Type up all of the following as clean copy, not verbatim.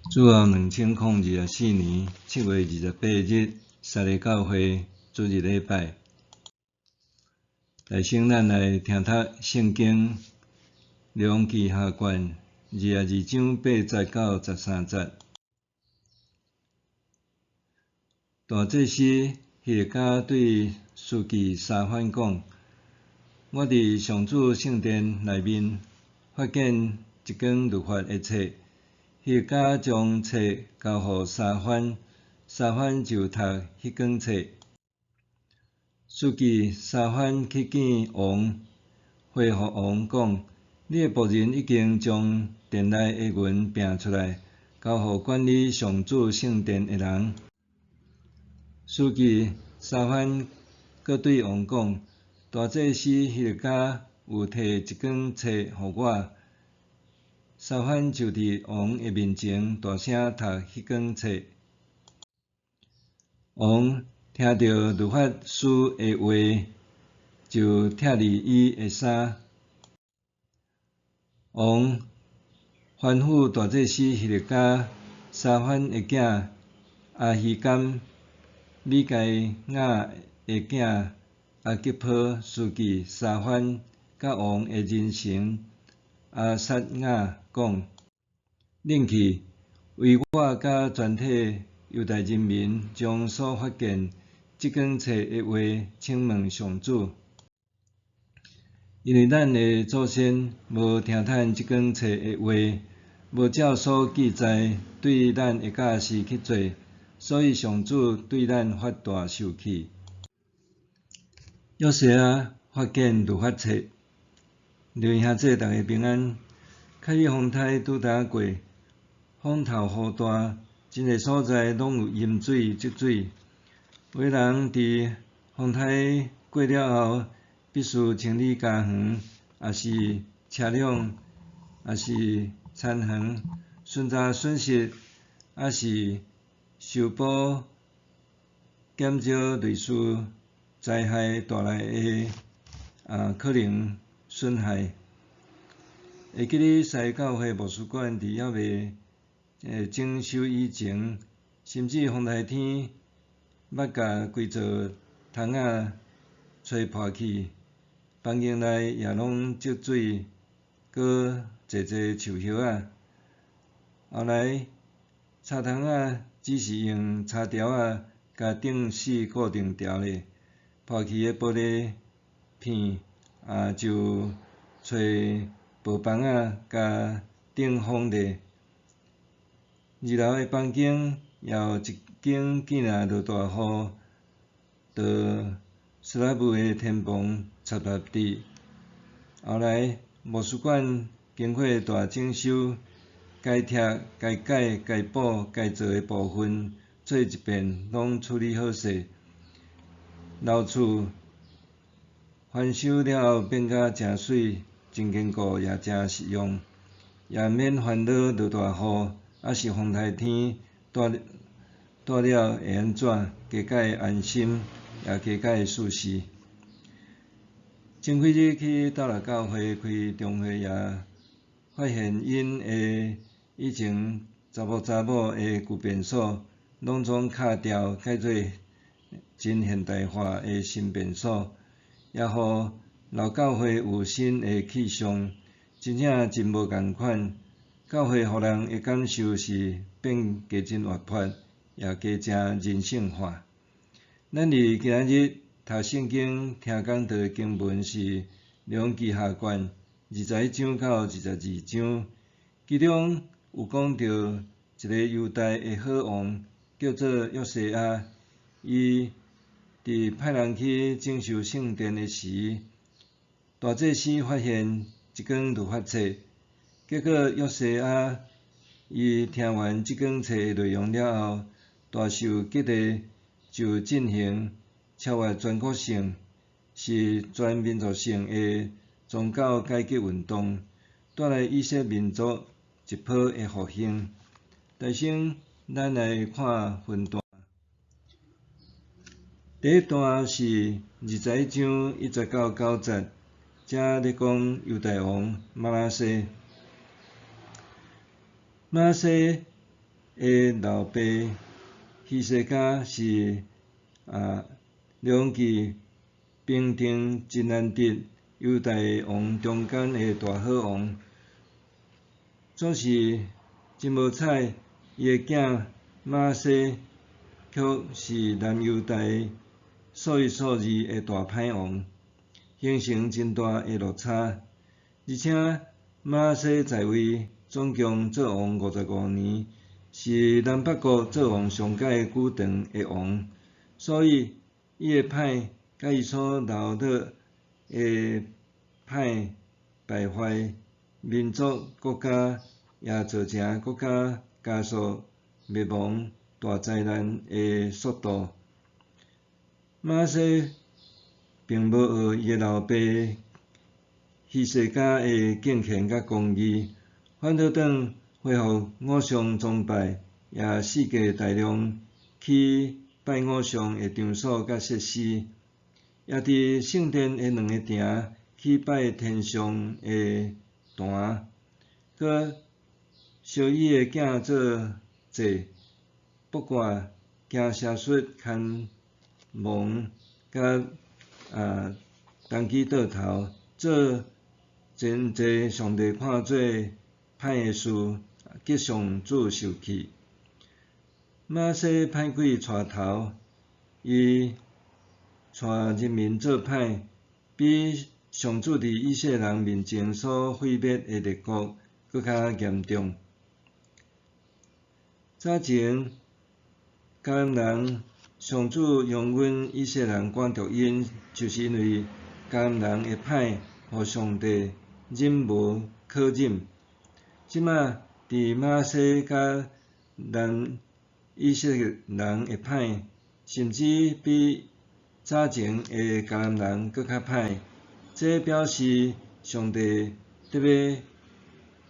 主後2024年7月28日，沙利教會主日禮拜。首先，咱來聽讀聖經《列王紀下卷》22章8節到13節。大祭司希勒家對書記沙番講：我佇上主聖殿內面發現一卷律法的冊。希勒家將冊交予沙番，沙番就讀彼卷冊。書記沙番去見王，回覆王講：你的僕人已經將殿內的銀拚出來，交予管理上主聖殿的人。書記沙番閣對王講：大祭司希勒家有提一卷冊予我。沙番就佇王的面前大聲讀彼卷冊。王聽著律法書的話，就拆裂伊的衫。王吩咐大祭司希勒家、沙番的囝亞希甘、米該雅的囝亞吉波書記沙番，佮王的人臣亞撒雅講：恁去，為我佮全體猶大人民將所發現這卷冊的話請問上主，因為咱的祖先無聽趁這卷冊的話，無照所記載對咱的教示去做，所以上主對咱發大受氣。約西亞發現律法冊。各位兄弟，逐家平安。凱里風颱拄焦過，風頭雨大，真濟所在攏有淹水積水。有的人佇風颱過了後，必須清理家園，抑是車輛，抑是田園，巡查損失，抑是修補減少類似災害帶來的可能損害。會記得西教會牧師館佇猶未整修以前，甚至風颱天捌共規座窗仔吹破去，房間內也攏積水，閣濟濟樹葉仔。後來插窗仔只是用插條仔共釘死固定牢咧，破去的玻璃片也就揣薄枋仔共頂封咧。二樓的房間也有一間見若落大雨，就斯拉布的天棚插入佇。後來牧師館經過大整修，該拆、該改、該補、該做的部分，做一遍攏處理好勢。樓厝翻修了後變甲誠媠、真堅固，也誠實用，也免煩惱落大雨，抑是風颱天，住住了會按怎，加較會安心，也加較會舒適。前幾日去斗六教會開中會，也發現𪜶的以前查某查某的舊便所，攏總敲掉，改做真現代化的新便所，也予老教會有新的氣象，真正真無仝款。教會予人的感受是變加真活潑，也加誠人性化。咱佇今仔日讀聖經聽講道的經文是《列王紀下卷》21章到22章，其中有講著一個猶大的好王，叫做約西亞，伊佇派人去整修聖殿的時，大祭司發現一卷律法冊，結果約西亞伊聽完這卷冊的內容了後，大受激勵，就進行超越全國性，是全民族性的宗教改革運動，帶來以色列民族一波的復興。首先，咱來看分段。第一段是21章1節到9節，這咧講猶大王瑪拿西。瑪拿西的老爸希西家是列王紀平定真難得猶大王中間的大好王，總是真無彩，伊的囝瑪拿西卻是南猶大數一數二的大歹王，形成真大的落差。而且瑪拿西在位總共做王55年，是南北國做王上蓋久長的王，所以伊的歹佮伊所留落的歹敗壞民族國家，也造成國家加速滅亡大災難的速度。瑪拿西並無學伊的老爸希西家的敬虔佮公義，反倒轉恢復偶像崇拜，也四界大量起拜偶像的場所佮設施，也佇聖殿的兩个埕起拜天上的壇，閣燒伊的囝做祭，卜卦、行邪術、牽亡佮童乩倒頭，做真濟上帝看做歹的事，激上主受氣。瑪拿西歹鬼帶頭，伊帶人民做歹，比上主佇以色列人面前所毀滅的列國閣較嚴重。早前迦南人上主容忍以色列人趕逐𪜶，就是因為迦南人的歹，予上帝忍無可忍。這馬佇瑪拿西佮南以色列人的歹，甚至比早前的迦南人閣較歹，這表示上帝得欲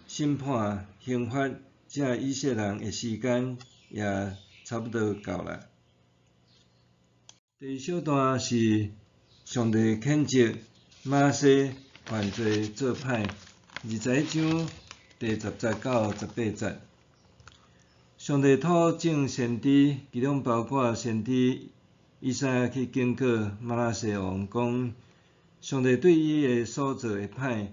審判刑罰這以色列人的時間也差不多到啦。第二小段是上帝譴責瑪拿西犯罪做歹，21章第10節到18節。上帝託眾先知，其中包括先知以賽亞去警告瑪拿西王，講上帝對伊的所做的歹，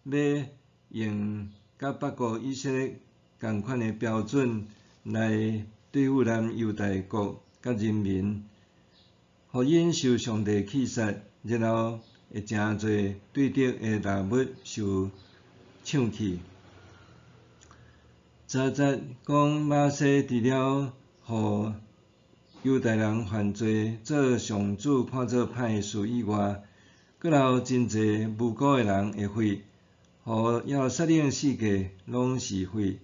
欲用佮北國以色列仝款的標準來對付南猶大國佮人民，予𪜶受上帝棄殺，然後會誠濟對敵的獵物受搶去。10節講瑪拿西除了予猶大人犯罪，做上主看做歹的事以外，閣流真濟無辜的人的血，予耶路撒冷四界攏是血。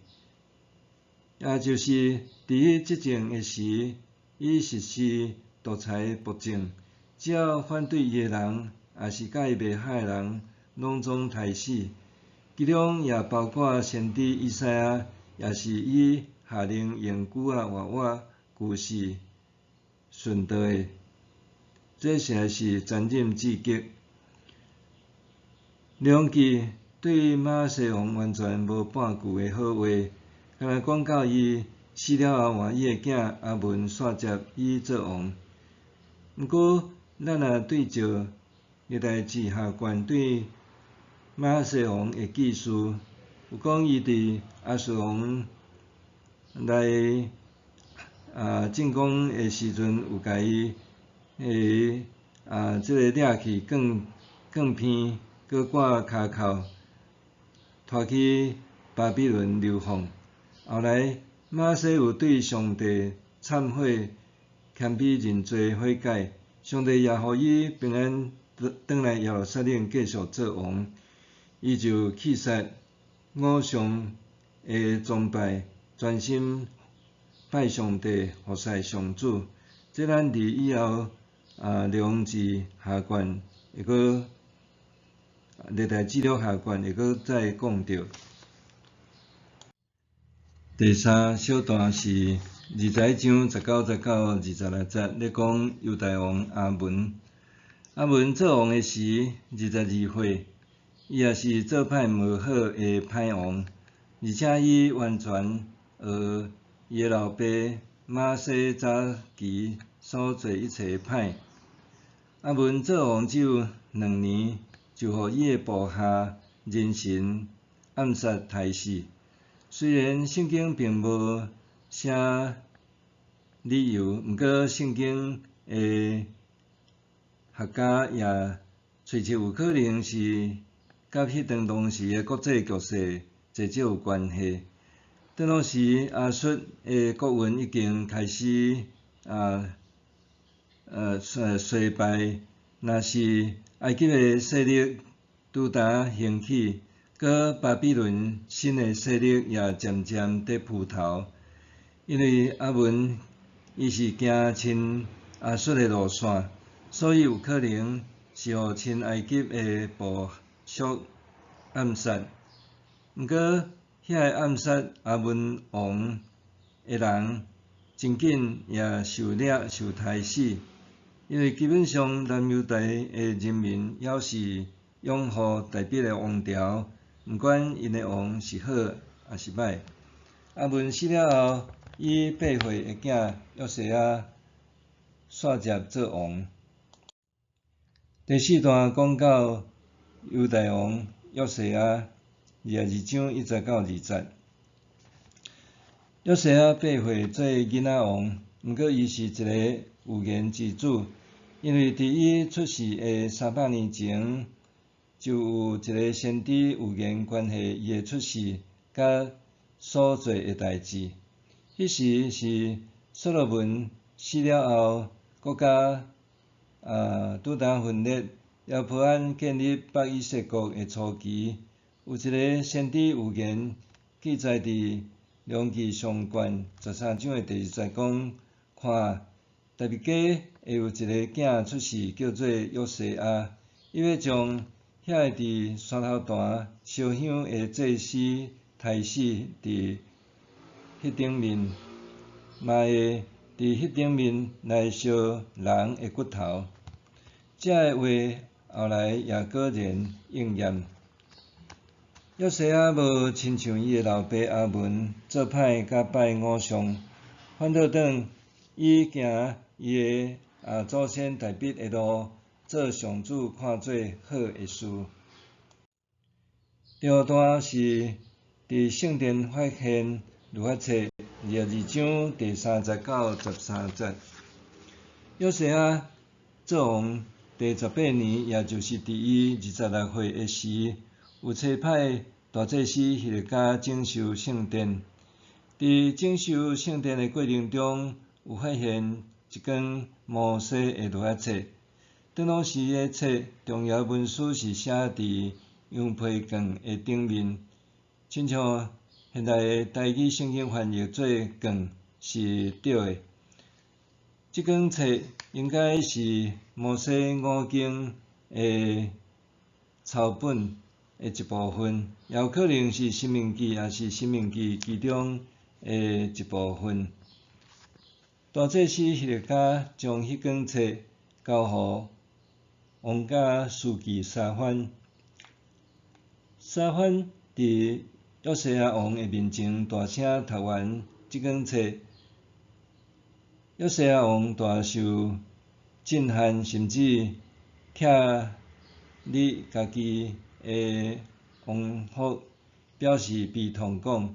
也就是佇伊執政的時，伊實施獨裁暴政，只要反對伊的人，抑是佮伊袂合的人，攏總刣死。其中也包括先知以賽亞，也是伊下令用龜仔活活龜死殉道的，這實在是殘忍至極。列王紀對瑪拿西王完全無半句的好話，干焦講到伊死了後，換伊的囝亞文紲接伊做王。毋過，咱若對照歷代志下卷對瑪拿西王的記述，有講伊佇亞述王來進攻的時陣，有共伊這个掠去捲捲片，閣掛跤銬，拖去巴比倫流放。後來瑪拿西有對上帝懺悔、謙卑認罪悔改，上帝也予伊平安轉來耶路撒冷繼續做王。伊就棄殺偶像的崇拜，專心拜上帝，服侍上主。這咱佇以後列王誌下卷會閣歷代志了下卷會閣再講著。第三小段是21章19節到26節，咧講猶大王亞文。亞文做王的時，22歲，伊也是做歹無好的歹王，而且伊完全學伊的老爸瑪拿西早期所做一切歹。亞文做王只有2年，就予伊的部下人臣暗殺刣死。雖然聖經並無啥理由，毋過聖經的學家也揣測有可能是佮彼陣當時的國際局勢濟少有關係。當時亞述的國運已經開始衰敗，若是埃及的勢力拄焦興起，閣巴比倫新的勢力也漸漸佇浮頭。因為亞文伊是行親亞述的路線，所以有可能是予親埃及的部屬暗殺。毋過，遐个暗殺亞文王的人，真緊也受掠受刣死，因為基本上南猶大的人民猶是擁護大衛的王朝，毋管𪜶的王是好抑是䆀。亞文死了後，伊8歲的囝約西亞紲接做王。第四段講到猶大王約西亞，22章1節到2節。約西亞8歲做囡仔王，毋過伊是一个預言之子，因為佇伊出世的300年前，就有一个先知預言關係伊的出世佮所做的代誌。彼時是所羅門死了後，國家拄焦分裂，耶波安建立北以色列國的初期，有一个先知預言記載佇列王紀上卷13章的第2節講：看，大衛家會有一个囝出世，叫做約西亞，伊欲將遐个佇山頭壇燒香的祭司刣死佇彼頂面，嘛會佇彼頂面來燒人的骨頭。這个話後來也果然應驗。約西亞無親像伊的老爸亞文做歹佮拜偶像，反倒轉伊行伊的祖先大衛的路，做上主看做好的事。第五段是佇聖殿發現律法冊22章第3節到13節。約西亞做王第18年，也就是佇伊26歲的時，有差派大祭司希勒家整修聖殿。佇整修聖殿的過程中，有發現一卷摩西的律法冊。當時的冊重要文書是寫佇羊皮卷的頂面，親像現代的台語聖經翻譯做卷是對的。這卷冊應該是摩西五經的抄本的一部分，也有可能是申命記，抑是申命記其中的一部分。大祭司希勒家將彼卷冊交予王家書記沙番，沙番佇約西亞王的面前大聲讀完這卷冊，約西亞王大受震撼，甚至拆裂家己的王服，表示悲痛，講：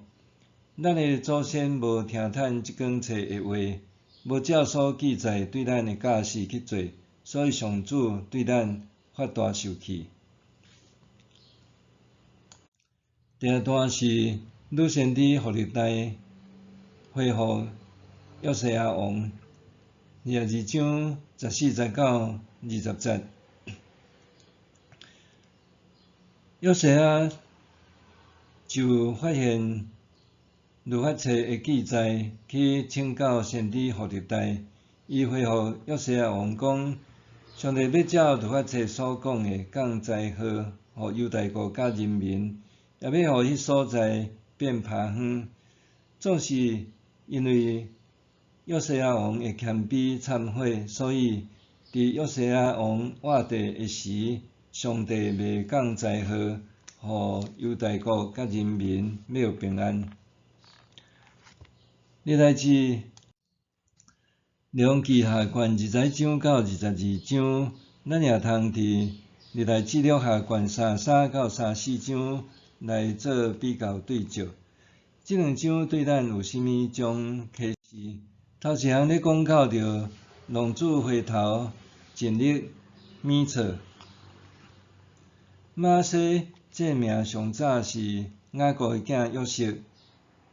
咱的祖先無聽趁這卷冊的話，無照所記載對咱的教示去做，所以上主對咱發大受氣。第二段是女先知戶勒大回覆約西亞王，22章14節到20節。約西亞就發現律法冊的記載，去請教先知戶勒大。伊回覆約西亞王講：上帝欲照律法冊所講的降災禍予猶大國佮人民，也欲予彼所在變耙園。總是因為約西亞王的謙卑懺悔，所以佇約西亞王活著的時，上帝袂降災禍予猶大國佮人民欲有平安。歷代志列王紀下卷21章到22章，咱也通佇歷代志錄下卷33到34章來做比較對照。這兩章對咱有啥物種啟示？頭一項咧講到著浪子回頭，盡力免錯。瑪拿西這名上早是雅各的囝約瑟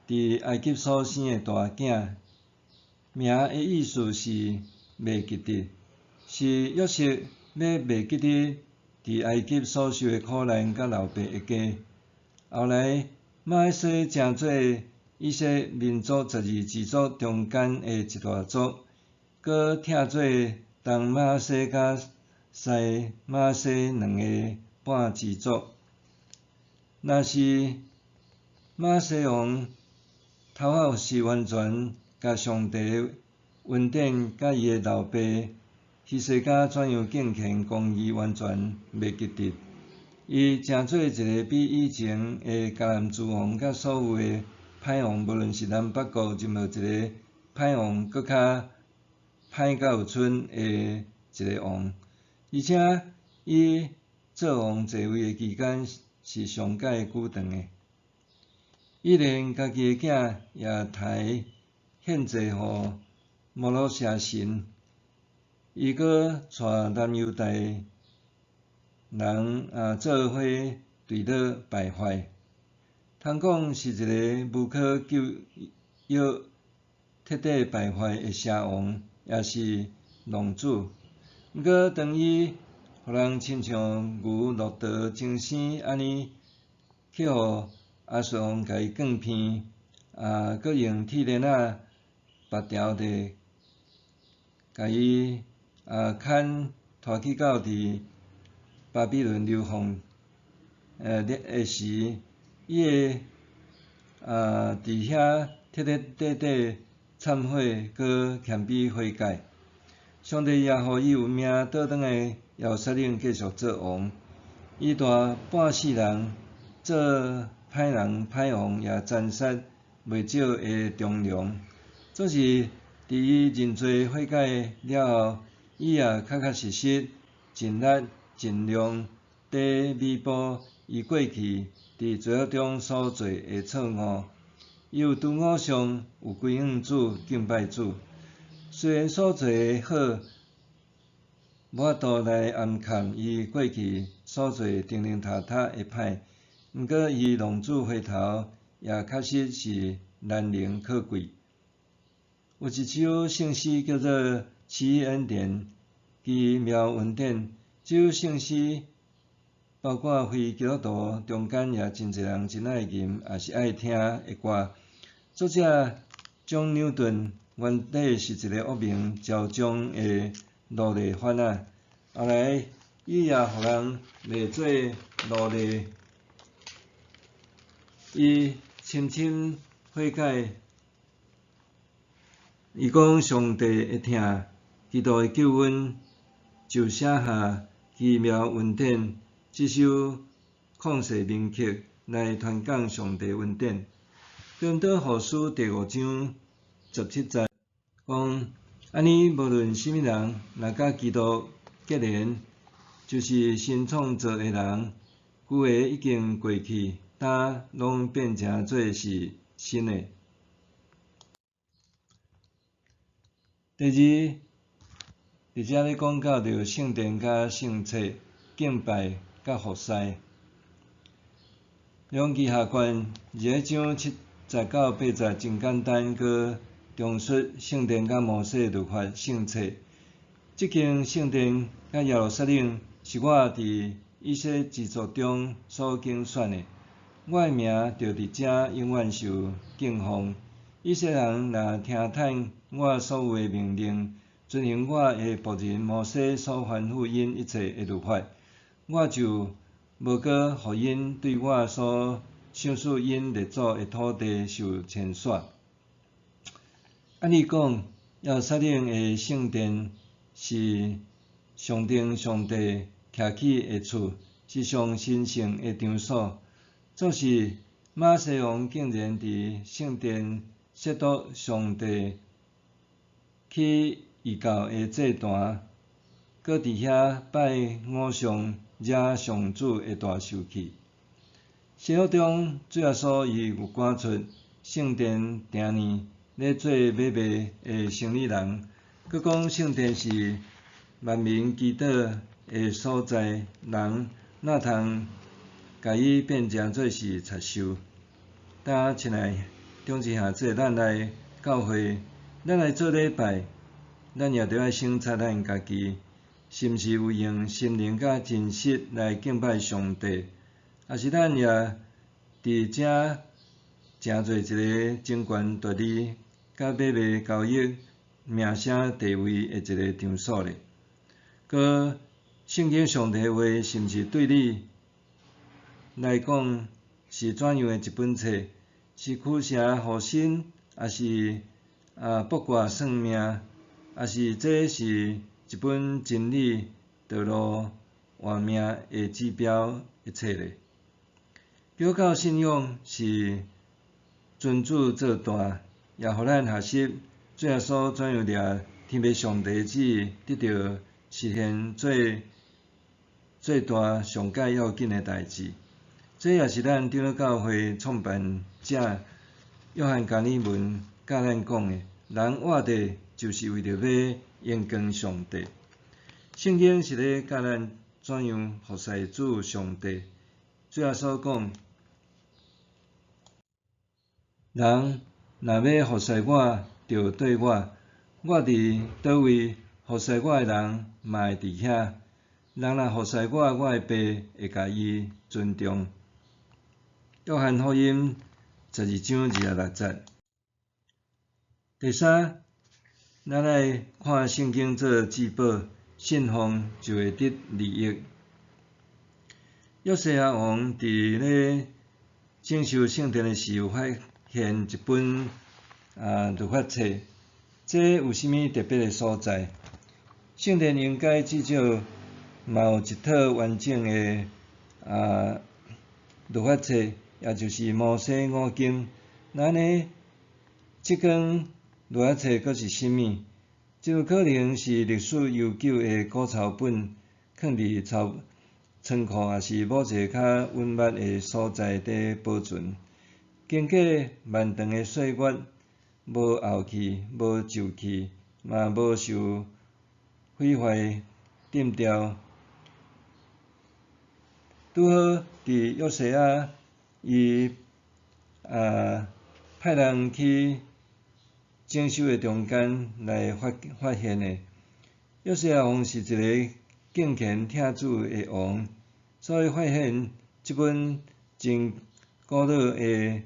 佇埃及所生的大囝，名的意思是袂記得，是約瑟欲袂記得佇埃及所受的苦難佮老爸的家。後來瑪拿西成做以色列民族12支族中間的一大族，閣拆做東瑪拿西佮西瑪拿西兩个半支族。若是瑪拿西王頭仔是完全共上帝的恩典佮伊的老爸希西家怎樣敬虔公義完全袂記得，伊成做一个比以前的迦南諸王佮所有的歹王，無論是南北國任何一个歹王，閣較歹佮有賰的一个王。而且伊做王在位的期間是上蓋久長的。伊連家己的囝也刣獻祭予摩洛舍神，伊閣帶南猶大人做伙墜落敗壞，通講是一个無可救藥、徹底敗壞的邪王，也是浪子。毋過當伊予人親像牛駱駝精生按呢，去予亞述王共伊灌鼻，閣用鐵鏈仔縛牢著，共伊牽拖去到佇巴比倫流放的時，伊會佇遐徹徹底底懺悔，閣謙卑悔改。上帝也予伊有命倒轉來耶路撒冷繼續做王。伊帶半世人做歹人歹王，也殘殺袂少的忠良。總是佇伊認罪悔改了後，伊也確確實實盡力盡量佇彌補伊過去佇罪惡中所做的錯誤。伊有拄偶像，有歸向主，敬拜主。雖然所做的好，無法度來掩蓋伊過去所做釘釘踏踏的歹，毋過伊浪子回頭，也確實是難能可貴。有一首聖詩叫做《奇異恩典》，奇妙恩典。這首聖詩包括非基督徒中間也真濟人真愛吟，也是愛聽的歌。作者蔣牛頓原底是一个惡名昭彰的奴隸販仔，後來伊也予人賣做奴隸。伊深深悔改，伊講上帝的疼，基督的救恩，就寫下奇妙恩典這首曠世名曲來傳講上帝恩典。哥林多後書第5章17節講：按呢，無論啥物人，若佮基督結連，就是新創造的人，舊的已經過去，今攏變成做是新的。第二，佇遮咧講到著聖殿佮聖冊、敬拜佮服侍。列王紀下卷21章7節到8節真簡單，閣重述聖殿佮摩西律法聖冊。這間聖殿佮耶路撒冷是我佇以色列支族中所揀選的，我的名就佇遮永遠受敬奉。以色列人若聽趁我所有的命令，遵行我的僕人摩西所吩咐𪜶一切的律法，我就無閣予𪜶對我所賞賜𪜶列祖的土地受遷徙。按呢講，耶路撒冷的聖殿是象徵上帝徛起的厝，是上神聖的場所。總是瑪拿西王竟然佇聖殿褻瀆上帝起異教的祭壇，閣佇遐拜偶像，惹上主的大受氣。新約中，主耶穌伊有趕出聖殿埕呢咧做買賣的生理人，閣講聖殿是萬民祈禱的所在，人哪通共伊變成做是賊岫？但親愛長子兄姊，咱來教會，咱來做禮拜，咱也著愛省察咱家己，是毋是有用心靈佮真實來敬拜上帝？抑是咱也佇遮成做一个爭權奪利、佮買賣交易、名聲地位的一个場所咧？閣聖經上帝話是毋是對你來講是怎樣的一本冊？是驅邪護身，抑是卜卦算命，抑是這是一本真理道路活命的指標的冊咧？基督教信仰是尊主做大，也予咱學習主耶穌怎樣掠天父上帝旨意，得著實現做最大上蓋要緊的代誌。這也是咱長老教會創辦者約翰加爾文教咱講的：人活著就是為著欲榮光上帝。聖經是咧教咱怎樣服侍主上帝。主耶穌講：人若欲服侍我，就綴我；我佇佗位服侍我的人，嘛會佇遐。人若服侍我，我的爸會共伊尊重。約翰福音12章26節。第三，咱愛看聖經做至寶，信奉就會得利益。約西亞王佇咧整修聖殿的時，有發現一本律法冊，這有啥物特別的所在？聖殿應該至少嘛有一套完整的律法冊，也就是摩西五經。那按呢，這卷律法冊閣是啥物？真有可能是歷史悠久的古抄本，囥佇倉庫，抑是某一个較隱密的所在佇保存。經過漫長的歲月，無漚去，無皺去，嘛無受毀壞沉掉。拄好佇約西亞伊派人去整修的中間來發現的。約西亞王是一个敬虔疼主的王，所以發現這本真古老的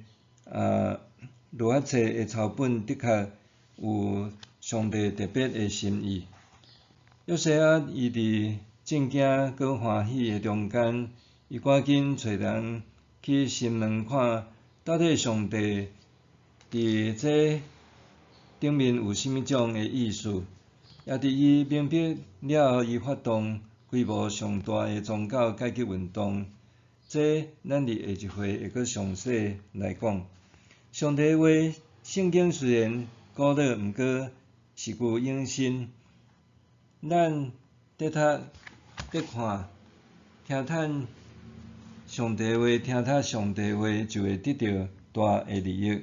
律法冊的抄本，的確有上帝特別的心意。約西亞伊佇震驚閣歡喜的中間，伊趕緊揣人去詢問看，到底上帝佇這頂面有啥物種的意思。也佇伊明白了後，伊發動規模上大的宗教改革運動。這咱佇下一回會閣詳細來講。上帝話，聖經雖然古老，毋過時舊永新。咱佇讀、佇看、聽聽上帝話，聽聽上帝話，就會得著大的利益。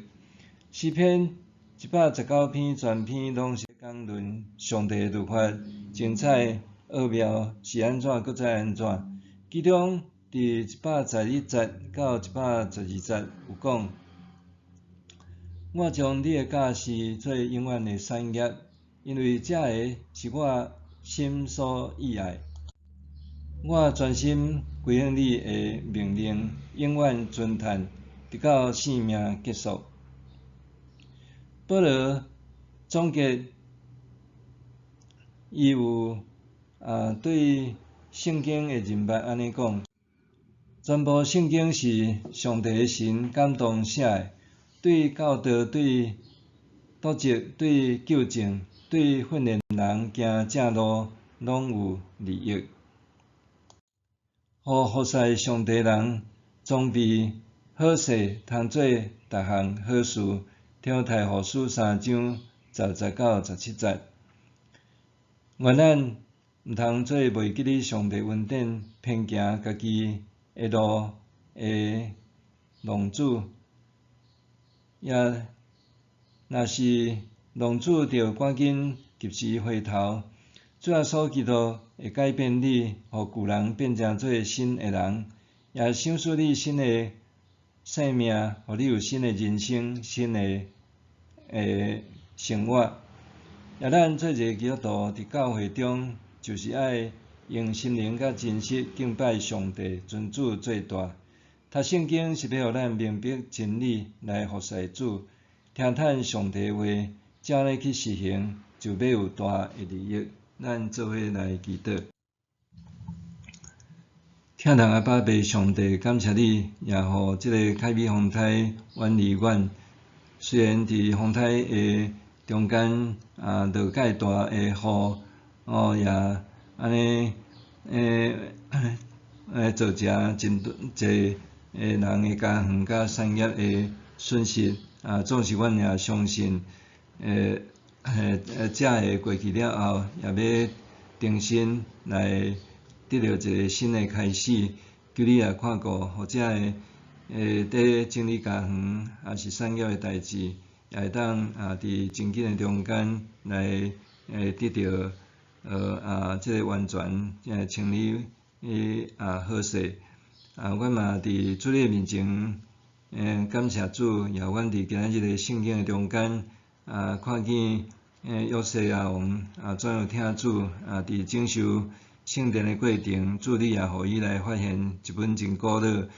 詩篇119篇全篇攏是講論上帝的律法，精彩奧妙是按怎，閣再按怎。其中佇111節到112節有講：我將你的教示做永遠的產業，因為這个是我心所意愛。我專心歸向你的命令，永遠遵趁，直到性命結束。保羅總結，伊有對聖經的認捌按呢講：全部聖經是上帝的神感動寫的，對教導、對督責、對糾正、對訓練人行正路，攏有利益。予服侍上帝人裝備好勢，通做逐項好事，提摩太後書三章十節到十七節。願咱毋通做袂記得上帝恩典，偏行家己的路的浪子。也若是浪子，著趕緊及時回頭。主耶穌基督會改變你，予舊人變成做新的人，也賞賜你新的生命，予你有新的人生、新的生活。也咱做一个基督徒，佇教會中，就是愛用心靈佮真實敬拜上帝，尊主做大。讀聖經是欲予咱明白真理，來服侍主，聽趁上帝話，照按呢去實行，就欲有大的利益。咱做伙來祈禱。疼疼阿爸父上帝，感謝你，也予這个凱美風颱遠離阮。雖然佇風颱的中間啊，落蓋大的雨，哦也按呢，造成真濟的人的家園佮產業的損失。啊，總是阮也相信，這个過去了後，也欲重新來得著一个新的開始。求你也看顧，予這个佇整理家園，抑是產業的代誌，也會當啊，佇真緊的中間來得著這个完全清理啊好勢。啊，阮嘛佇主你面前，感謝主，也阮佇今仔日的聖經的中間，啊，看見約西亞王啊，怎樣疼主啊，佇整修聖殿的過程，主你也予伊來發現一本真古老的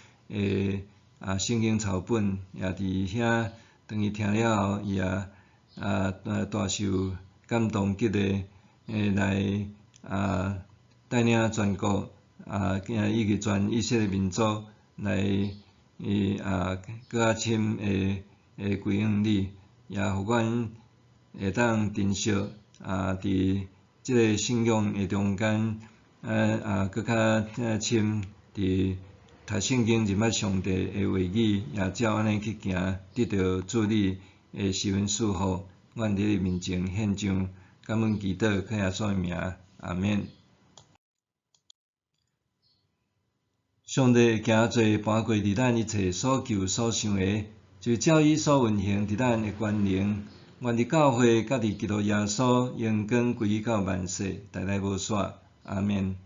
啊聖經抄本，也佇遐當伊聽了後，伊也啊大受感動激勵，來啊帶領全國啊，以及全以色列民族來伊啊閣較深的歸向你，也予阮會當珍惜啊，佇這个信仰的中間，啊，閣較深佇讀聖經認捌上帝的話語，也照按呢去行，得著主你的施恩賜福。阮佇你面前獻上感恩祈禱，靠耶穌的名，阿免。上帝會行做搬過佇咱一切所求所想的，就照伊所運行佇咱的權能。願佇教會佮佇基督耶穌榮光歸於到萬世，代代無煞。阿免。